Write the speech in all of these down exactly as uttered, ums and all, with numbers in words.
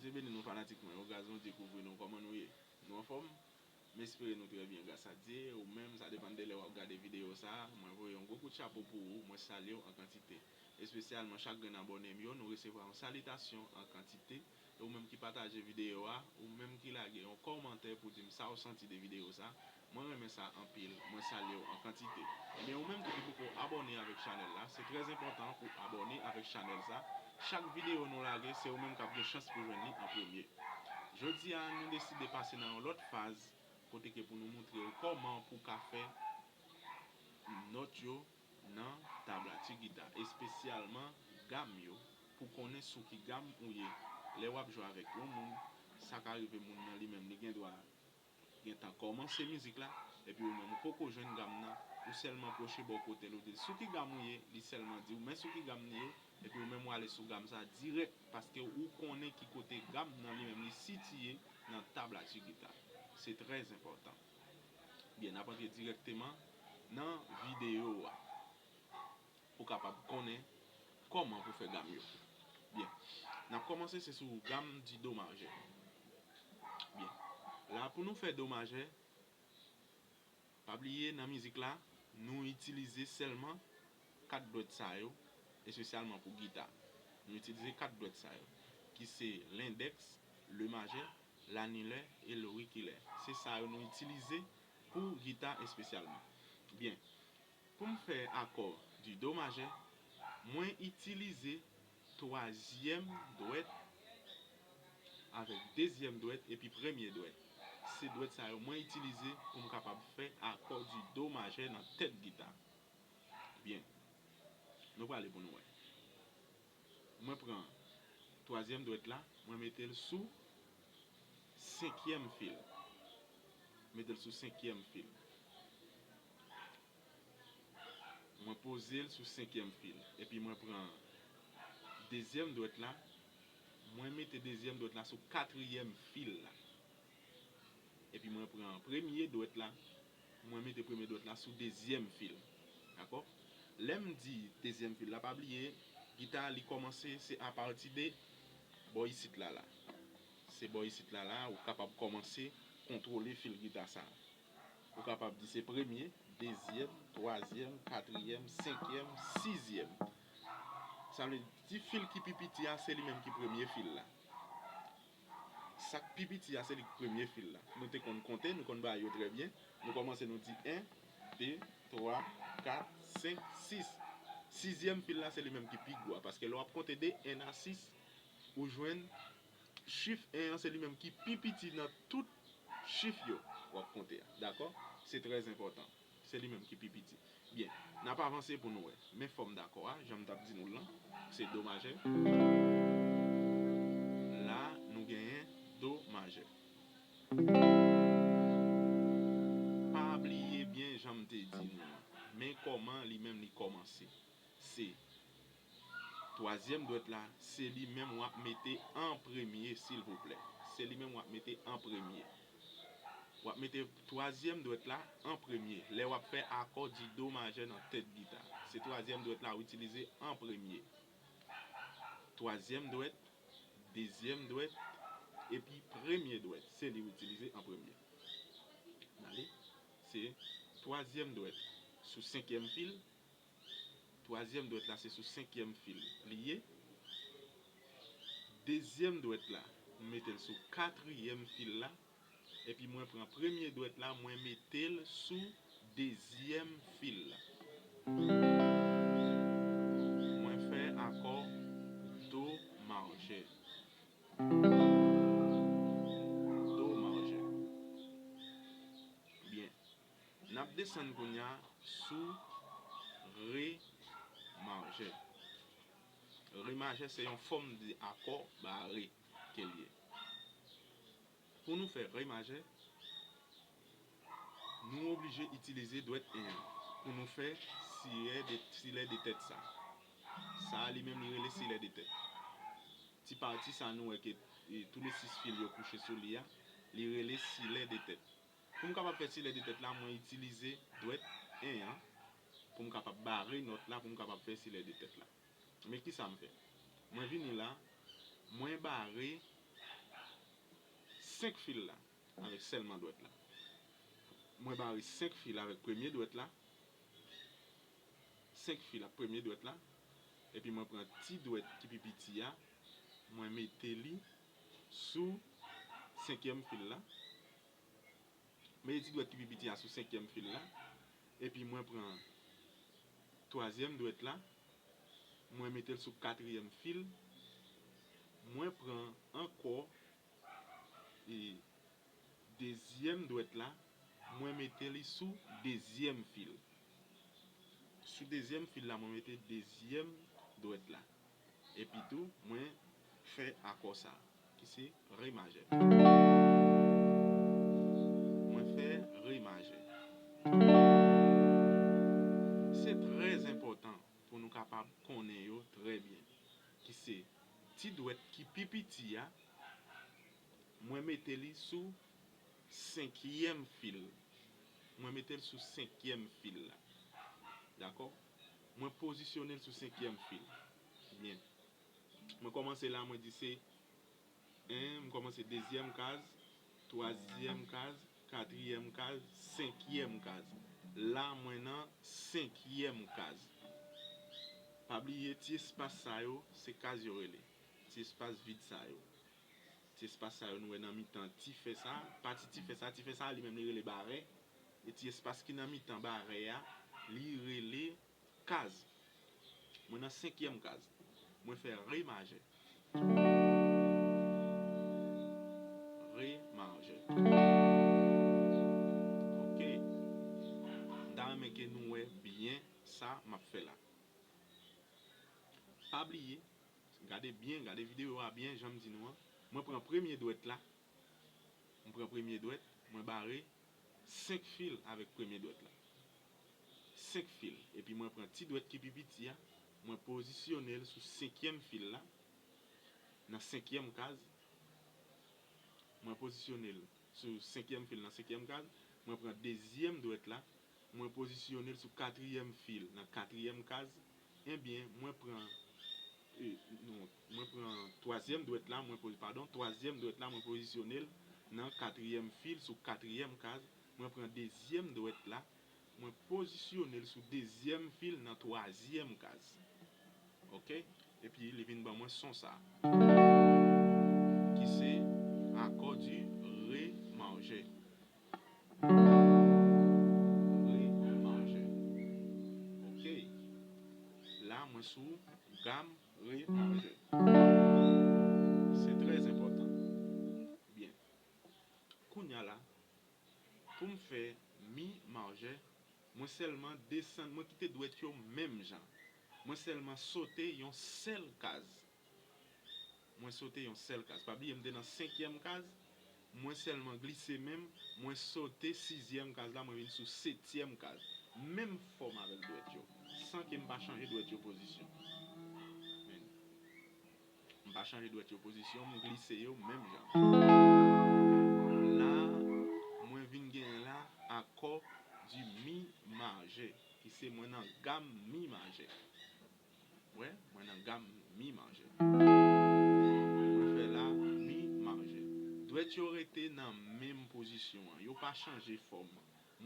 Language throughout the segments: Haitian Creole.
Bondye beni nou fanatik mwen yo, gras Bondye kouvri nou, kòman nou ye? Nou anfòm? M espere nou trè byen gras a Dye. Ou menm, sa depann de lè w ap gade videyo sa a. Mwen voye yon gwo kout chapo pou ou, mwen salye w an kantite. Espesyalman chak grenn abòne m yo, nou resevwa yon salitasyon an kantite. E ou menm ki pataje videyo a, ou menm ki lage yon kòmantè pou di m sa w santi de videyo sa, mwen renmen sa anpil, mwen salye w an kantite. Ebyen, ou menm tou ki poko abòne avèk chanèl la, se trè enpòtan pou abòne avèk chanèl sa. Chak videyo nou lage, se ou menm k ap gen chans pou jwenn li an premye. Jodi a, nou deside pase nan yon lòt faz, kote ke pou nou montre w kòman pou w ka fè nòt yo nan tablati gita, espesyalman gam yo, pou konnen sou ki gam ou ye. Lè w ap jwe avèk yon moun, sa ka rive moun nan li menm li gen dwa gentan kòmanse mizik la, epi ou menm ou poko jwenn gam nan, ou sèlman pwoche bò kote l, ou di l sou ki gam ou ye, li sèlman di w men sou ki gam li ye, epi ou menm w ale sou gam sa dirèk, paske ou konnen ki kote gam nan li menm li sitiye nan tablati gita. Se trè enpòtan. Byen, n ap antre dirèkteman nan videyo a pou w kapab konnen kòman pou fè gam yo. Byen, n ap kòmanse se sou gam di do majè. Byen, la pou nou fè do majè, pa bliye nan mizik la, nou itilize sèlman kat dwèt sa yo, espesyalman pou gita. Nou itilize kat dwèt sa yo, ki se lendèks, le majè, lanilè e lorikilè. Se sa yo nou itilize pou gita espesyalman. Byen, pou m fè akò di do majè, mwen itilize twazyèm dwèt avèk dezyèm dwèt epi premye dwèt. Se dwèt sa yo mwen itilize pou m kapab fè akò di do majè nan tèt gita. Byen, nou prale pou nou wè. Mwen pran twazyèm dwèt la, mwen mete l sou senkyèm fil. Mete l sou senkyèm fil. Mwen poze l sou senkyèm fil. Epi mwen pran dezyèm dwèt la, mwen mete dezyèm dwèt la sou katriyèm fil la. Epi mwen pran premye dwèt la, mwen mete premye dwèt la sou dezyèm fil. Dakò? Lè m di dezyèm fil la, pa bliye, gita li kòmanse se apati de bò isit la la. Se bò isit la la, ou kapab kòmanse kontwole fil gita sa. Ou kapab di se premye, dezyèm, twazyèm, katriyèm, senkyèm, sizyèm. Sa vle di fil ki pi piti a, se li menm ki premye fil la. Sa k pi piti a, se li k premye fil la. Nou te konn konte, nou konn bagay yo trè byen. Nou kòmanse, nou di en, de, twa, kat, senk, sis. Sizyèm fil la, se li menm ki pi gwo a, paske lè w ap konte de en a sis, ou jwenn chif en an, se li menm ki pi piti nan tout chif yo w ap konte a. Dakò? Se trè enpòtan. Se li menm ki pi piti. Byen, n ap avanse pou nou wè. Men fòm dakò a, jan m t ap di nou l lan, se do majè. La, nou genyen do majè. Pa bliye byen jan m te di nou an. Men kòman li menm li kòmanse. Se twazyèm dwèt la, se li menm w ap mete an premye, silvouplè. Se li menm w ap mete an premye. W ap mete twazyèm dwèt la an premye lè w ap fè akò di do majè nan tèt gita. Se twazyèm dwèt la w itilize an premye. Twazyèm dwèt, dezyèm dwèt, epi premye dwèt. Se li w itilize an premye. N ale. Se twazyèm dwèt sou senkyèm fil. Twazyèm dwèt la, se sou senkyèm fil li ye. Dezyèm dwèt la, m mete l sou katriyèm fil la. Epi mwen pran premye dwèt la, mwen mete l sou dezyèm fil la. Mwen fè akò do majè. Do majè. Byen. N ap desann kounye a sou re majè. Re majè se yon fòm de akò bare ke l ye. Pou nou fè re majè, nou oblije itilize dwèt en an pou nou fè silè de, silè de tèt sa. Sa a li menm li rele silè de tèt. Ti pati sa nou wè ke, e, tou le sis fil yo kouche sou li a, li rele silè de tèt. Pou m kapab fè silè de tèt la, mwen itilize dwèt en an pou m kapab bare nòt la, pou m kapab fè silè de tèt la. Men kisa m fè? Mwen vini la, mwen bare senk fil la avèk sèlman dwèt la. Mwen bare senk fil avèk premye dwèt la, senk fil ak premye dwèt la, epi mwen pran ti dwèt ki pi piti a, mwen mete li sou senkyèm fil la. Mete ti dwèt ki pi piti a sou senkyèm fil la, epi mwen pran twazyèm dwèt la, mwen mete l sou katriyèm fil, mwen pran ankò e dezyèm dwèt la, mwen mete li sou dezyèm fil. Sou dezyèm fil la, mwen mete dezyèm dwèt la. Epi tou, mwen fè akò sa, ki se re majè. Mwen fè re majè. Se trè enpòtan pou nou kapab konnen yo trè byen, ki se ti dwèt ki pi piti a, mwen mete li sou senkyèm fil. Mwen mete l sou senkyèm fil la. Dakò? Mwen pozisyone l sou senkyèm fil. Byen. Mwen kòmanse la, mwen di se en, mwen kòmanse dezyèm kaz, twazyèm kaz, katriyèm kaz, senkyèm kaz. La, mwen nan senkyèm kaz. Pa bliye, ti espas sa yo, se kaz yo rele. Ti espas vid sa yo. Ti espas sa yo nou wè nan mitan ti fè sa, pati ti fè sa, ti fè sa li menm li rele barè. E ti espas ki nan mitan barè a, li rele kaz. Mwen nan senkyèm kaz. Mwen fè re majè. Re majè. Oke. M ta renmen ke nou wè byen sa m ap fè la. Pa bliye, gade byen, gade videyo a byen, jan m di nou an. Mwen pran premye dwèt la. Mwen pran premye dwèt, mwen bare senk fil avèk premye dwèt la. Senk fil. Epi mwen pran ti dwèt ki pi piti a, mwen pozisyone l sou senkyèm fil la, nan senkyèm kaz. Mwen pozisyone l sou senkyèm fil nan senkyèm kaz. Mwen pran dezyèm dwèt la, mwen pozisyone l sou katriyèm fil nan katriyèm kaz. Ebyen, mwen pran, e, non, mwen pran twazyèm dwèt la, mwen pozi-, padon, twazyèm dwèt la, mwen pozisyone l nan katriyèm fil sou katriyèm kaz. Mwen pran dezyèm dwèt la, mwen pozisyone l sou dezyèm fil nan twazyèm kaz. Oke? Epi li vin ban mwen son sa, ki se akò di re majè. Re majè. Oke. La, mwen sou gam re majè. Se trè enpòtan. Byen. Kounye a la, pou m fè mi majè, mwen sèlman desann, mwen kite dwèt yo menm jan. Mwen sèlman sote yon sèl kaz. Mwen sote yon sèl kaz. Pa bliye, m te nan senkyèm kaz. Mwen sèlman glise men m, mwen sote sizyèm kaz la, mwen vin sou setyèm kaz. Menm fòm avèk dwèt yo, san ke m pa chanje dwèt yo pozisyon. Men, m pa chanje dwèt yo pozisyon, m glise yo menm jan. La, mwen vin genyen la akò di mi majè, ki se mwen nan gam mi majè. Wè, mwen nan gam mi majè. Mwen fè la mi majè. Dwèt yo rete nan menm pozisyon an. Yo pa chanje fòm.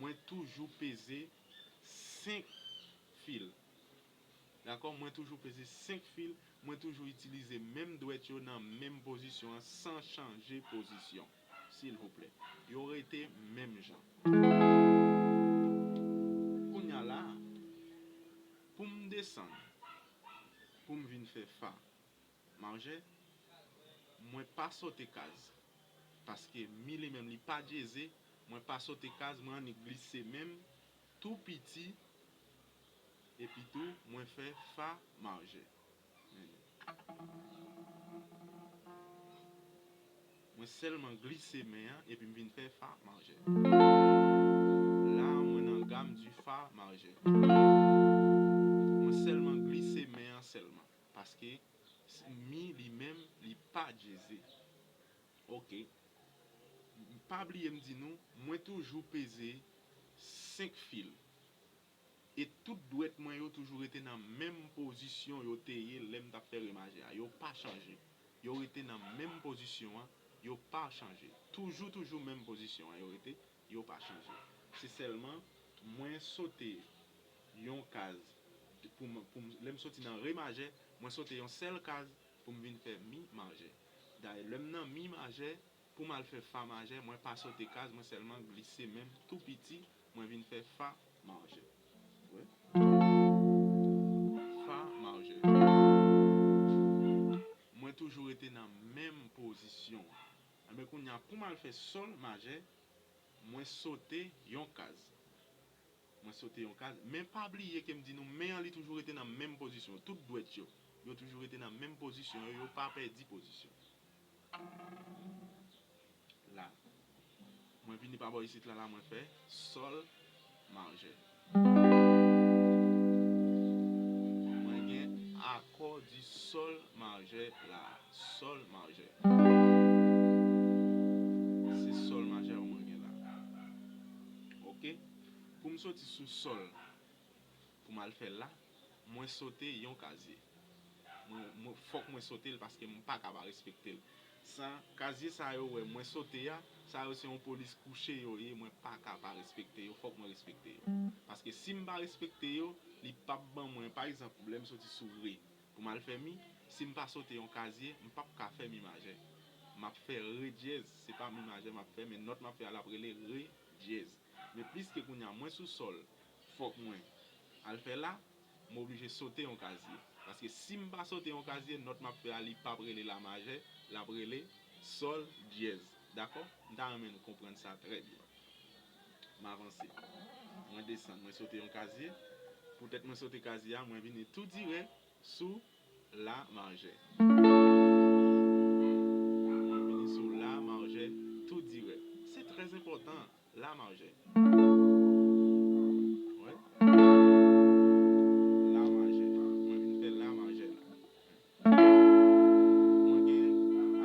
Mwen toujou peze senk fil. Dakò? Mwen toujou peze senk fil. Mwen toujou itilize menm dwèt yo nan menm pozisyon an san chanje pozisyon. Silvouplè. Yo rete menm jan. Kounye a la, pou m desann, pou m vin fè fa majè, mwen pa sote kaz. Paske mi li menm li pa dyeze, mwen pa sote kaz, mwen annik glise men m tou piti, epi tou mwen fè fa majè. Men. Mwen sèlman glise men an epi m vin fè fa majè. La, mwen nan gam di fa majè. Mwen sèlman glise men an sèlman. Paske s-, mi li menm, li pa dyeze. Oke. Pa bliye m di nou, mwen toujou peze senk fil. E tout dwèt mwen yo toujou rete nan menm pozisyon yo te ye lè m t ap fè re majè a. Yo pa chanje. Yo rete nan menm pozisyon an yo pa chanje. Toujou, toujou menm pozisyon an yo rete, yo pa chanje. Se sèlman mwen sote yon kaz pou m, pou m, lè m soti nan re majè, mwen sote yon sèl kaz pou m vin fè mi majè. Dayè, lè m nan mi majè, pou m al fè fa majè, mwen pa sote kaz, mwen sèlman glise men m tou piti, mwen vin fè fa majè. Wi. Fa majè. Mwen toujou rete nan menm pozisyon an. Enben, kounye a, pou m al fè sòl majè, mwen sote yon kaz. Mwen sote yon kaz. Men pa bliye ke m di nou, men an li toujou rete nan menm pozisyon. Tout dwèt yo, yo toujou rete nan menm pozisyon yo, yo pa pèdi pozisyon. La. Mwen vini pa bò isit la, la mwen fè sòl majè. Mwen gen akò di sòl majè la. Sòl majè. Se sòl majè mwen gen la. Oke? Pou m soti sou sòl, pou m al fè la, mwen sote yon kazye. Mwen, mwen, fòk mwen sote l paske m pa ka pa respekte l. Sa, kazye sa yo wè mwen sote a, sa yo se yon polis kouche yo ye, mwen pa ka pa respekte yo, fòk mwen respekte yo. Paske si m pa respekte yo, li p ap ban mwen, pa egzanp, lè m soti sou re, pou m al fè mi, si m pa sote yon kazye, m p ap ka fè mi majè. M ap fè re dyèz, se pa mi majè m ap fè, men nòt m ap fè a l ap rele re dyèz. Men pliske kounye a mwen sou sòl, fòk mwen al fè la, m oblije sote yon kazye. Paske si m pa sote yon kazye, nòt m ap fè a, li p ap rele la majè, l ap rele sòl dyèz. Dakò? M ta renmen nou konprann sa trè byen. M avanse. Mwen desann, mwen sote yon kazye. Poutèt mwen sote kazye a, mwen vini tou dirèk sou la majè. Mwen vini sou la majè tou dirèk. Se trè enpòtan, la majè. Wi. La majè. Mwen vin fè la majè la. Mwen gen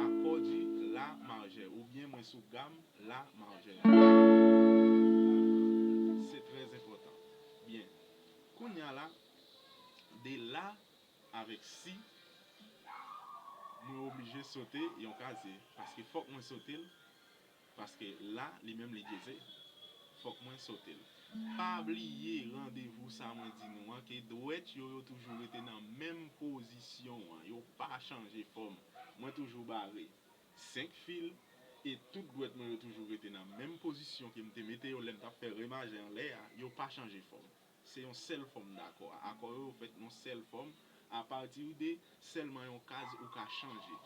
akò di la majè, oubyen mwen sou gam la majè. Se trè enpòtan. Byen. Kounye a la, de la avèk si, mwen oblije sote yon kazye, paske fòk mwen sote l, paske la, li menm, li dyeze, fòk mwen sote l. Pa bliye randevou sa mwen di nou an, ke dwèt yo, yo toujou rete nan menm pozisyon an, yo pa chanje fòm. Mwen toujou bare senk fil, e tout dwèt mwen yo toujou rete nan menm pozisyon ke m te mete yo lè m t ap fè re majè anlè a, yo pa chanje fòm. Se yon sèl fòm dakò a. Akò yo, yo fèt yon sèl fòm, apati de sèlman yon kaz ou ka chanje.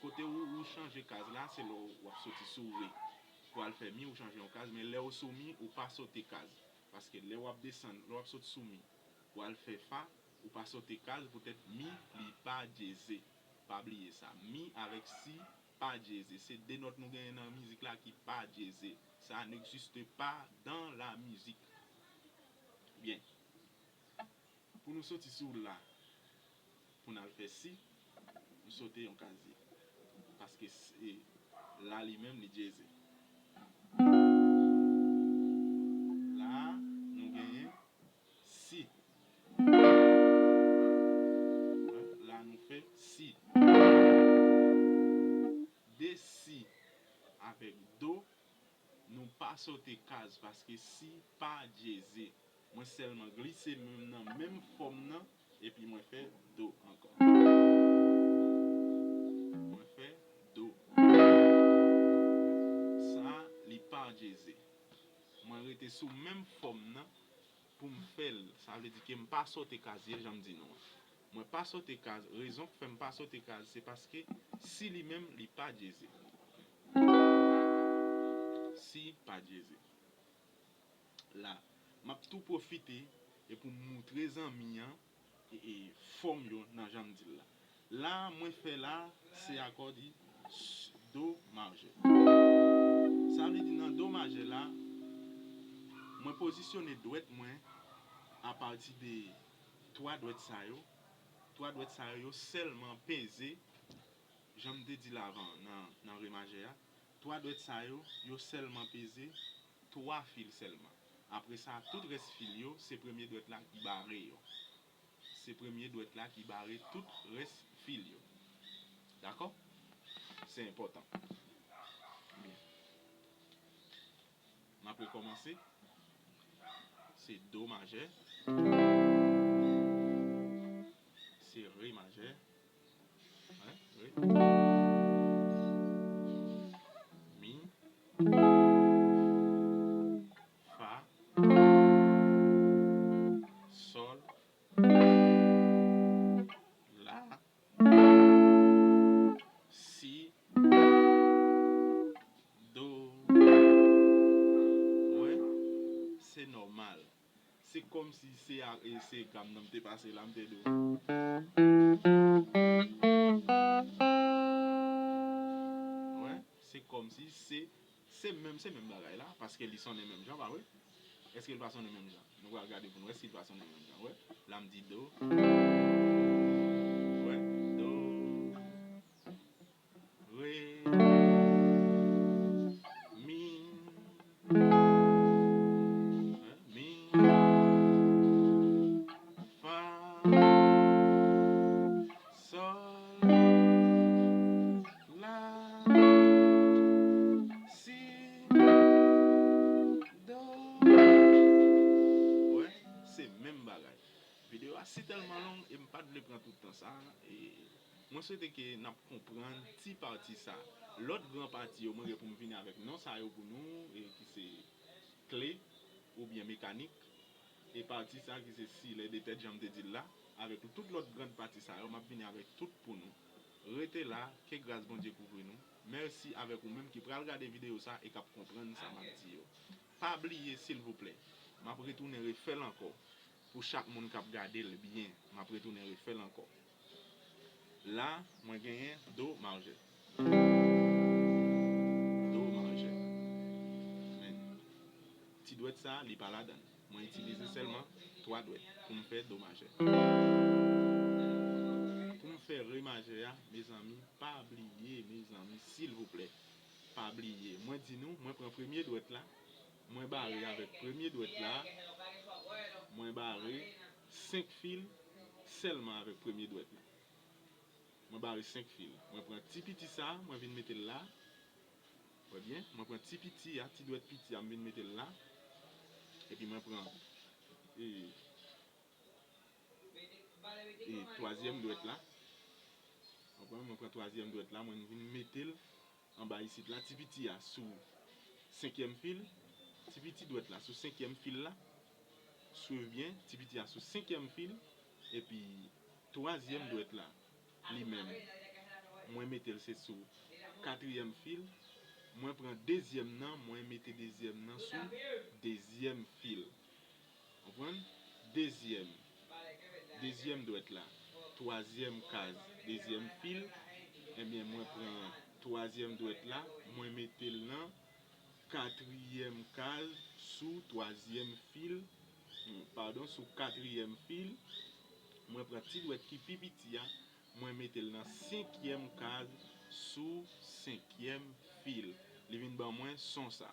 Kote ou, ou chanje kaz la, se lè w ap soti sou re pou al fè mi, ou chanje yon kaz, men lè w sou mi, ou pa sote kaz. Paske lè w ap desann, lè w ap sot sou mi pou al fè fa, ou pa sote kaz, poutèt mi, li pa dyeze. Pa bliye sa. Mi avèk si pa dyeze. Se de nòt nou genyen nan mizik la ki pa dyeze. Ça n'existe pas dans la musique. Byen. Pou nou soti sou la, pou n al fè si, nou sote yon kazye. Paske se la li menm li dyeze. La, nou genyen si. La, nou fè si. De si avèk do, nou pa sote kaz paske si pa dyeze. Mwen sèlman glise men m nan menm fòm nan, epi mwen fè do ankò. Mwen fè do. Sa, li pa dyeze. Mwen rete sou menm fòm nan pou m fè l. Sa vle di ke m pa sote kazye, jan m di nou an. Mwen pa sote kaz, rezon k fè m pa sote kaz, se paske si li menm, li pa dyeze. Si pa dyeze. La, m ap tou pwofite e pou m moutre zanmi an e, e fòm yo nan jan m di l la. La, mwen fè la, se akò di s-, do majè. Sa vle di nan do majè la, mwen pozisyone dwèt mwen apati de twa dwèt sa yo. Twa dwèt sa yo, yo sèlman peze, jan m te di l avan nan, nan re majè a, twa dwèt sa yo, yo sèlman peze twa fil sèlman. Apre sa, tout rès fil yo, se premye dwèt la ki bare yo. Se premye dwèt la ki bare tout rès fil yo. Dakò? Se enpòtan. Rekòmanse. Se do majè. Se re majè. Wi. Mi. Fa. Sòl. La. Si. Do. Wè, se nòmal. Se kòmsi se a, e se gam nan m te pase la, m te di w. Wè, se kòmsi se, se menm, se menm bagay la, paske li sonnen menm jan, pa vre? Èske l pa sonnen menm jan? Nou pral gade pou n wè si l pa sonnen menm jan. Wè, la m di do. Wè, do. Re, mi, mi, fa, sòl, la, si, do. Wè, se menm bagay. Videyo a si tèlman long e m pa t vle pran tout tan sa. E mwen swete ke n ap konprann ti pati sa. Lòt gran pati yo, mwen gen pou m vini avèk non sa yo pou nou, e ki se kle oubyen mekanik. E pati sa ki se silè de tèt, jan m te di l la, avèk tout lòt gran pati sa yo, m ap vini avèk tout pou nou. Rete la, ke gras Bondye kouvri nou. Mèsi avèk ou menm ki pral gade videyo sa e k ap konprann sa m ap di yo. Pa bliye, silvouplè, m ap retounen refè l ankò. Pou chak moun k ap gade l byen, m ap retounen refè l ankò. La, mwen genyen do majè. Do majè. Men, ti dwèt sa, li pa ladan l. Mwen itilize sèlman twa dwèt pou m fè do majè. Pou m fè re majè a, mezanmi, pa bliye, mezanmi, silvouplè, pa bliye. Mwen di nou, mwen pran premye dwèt la, mwen bare avèk premye dwèt la, mwen bare senk fil sèlman avèk premye dwèt la. Mwen bare senk fil. Mwen pran ti piti sa, mwen vin mete l la. Wè byen, mwen pran ti piti a, ti dwèt piti a, m vin mete l la. Epi mwen pran, e, e twazyèm dwèt la. Konprann? Mwen pran twazyèm dwèt la, mwen vin mete l anba isit la, ti piti a sou senkyèm fil, ti piti dwèt la sou senkyèm fil la. Swiv byen, ti piti a sou senkyèm fil, epi twazyèm dwèt la, li menm, mwen mete l se sou katriyèm fil. Mwen pran dezyèm nan, mwen mete dezyèm nan sou dezyèm fil. Konprann? Dezyèm. Dezyèm dwèt la. Twazyèm kaz. Dezyèm fil. Ebyen, mwen pran twazyèm dwèt la. Mwen mete l nan katriyèm kaz sou twazyèm fil. Hmm, padon, sou katriyèm fil. Mwen pran ti dwèt ki pi piti a. Mwen mete l nan senkyèm kaz sou senkyèm fil. Li vin ban mwen son sa.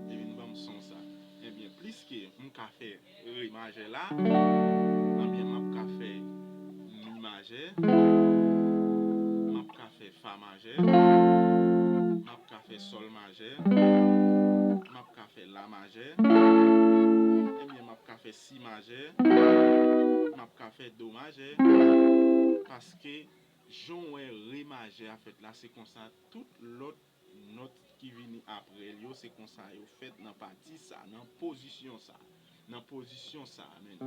Li vin ban m son sa. Ebyen, pliske m ka fè re majè la, ebyen, m ap ka fè mi majè, m ap ka fè fa majè, m ap ka fè sòl majè, m ap ka fè la majè, ebyen, m ap ka fè si majè, m ap ka fè do majè, paske jan w wè re majè a fèt la, se konsa tout lòt nòt ki vini apre l yo, se konsa yo fèt nan pati sa, nan pozisyon sa, nan pozisyon sa, men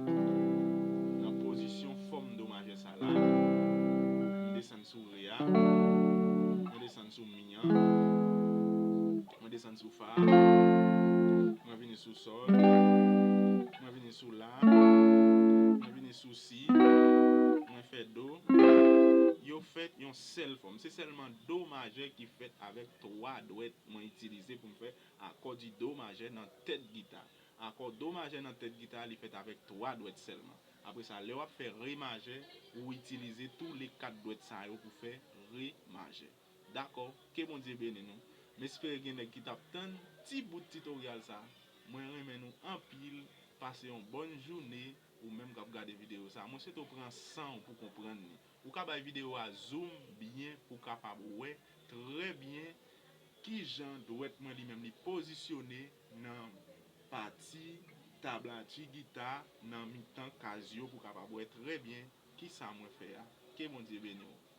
nan pozisyon fòm do majè sa la, m desann sou re a, mwen desann sou mi an, mwen desann sou fa, mwen vini sou sòl, mwen vini sou la, mwen vini sou si, mwen fè do. Yo fèt yon sèl fòm. Se sèlman do majè ki fèt avèk twa dwèt mwen itilize pou m fè akò di do majè nan tèt gita. Akò do majè nan tèt gita, li fèt avèk twa dwèt sèlman. Apre sa, lè w ap fè re majè, ou itilize tou le kat dwèt sa yo pou fè re majè. Dakò, ke Bondye beni nou. M espere gen nèg ki t ap tann ti bout titoryal sa. Mwen renmen nou anpil. Pase yon bòn jounen, ou menm k ap gade videyo sa. Mwen swete w pran san w pou konprann li. Ou ka bay videyo a zoom byen pou w kapab wè trè byen Kijan dwèt mwen li menm li pozisyone nan pati tab la ti gita nan mitan kaz yo pou kapab wè trè byen kisa mwen fè a. Ke Bondye beni w.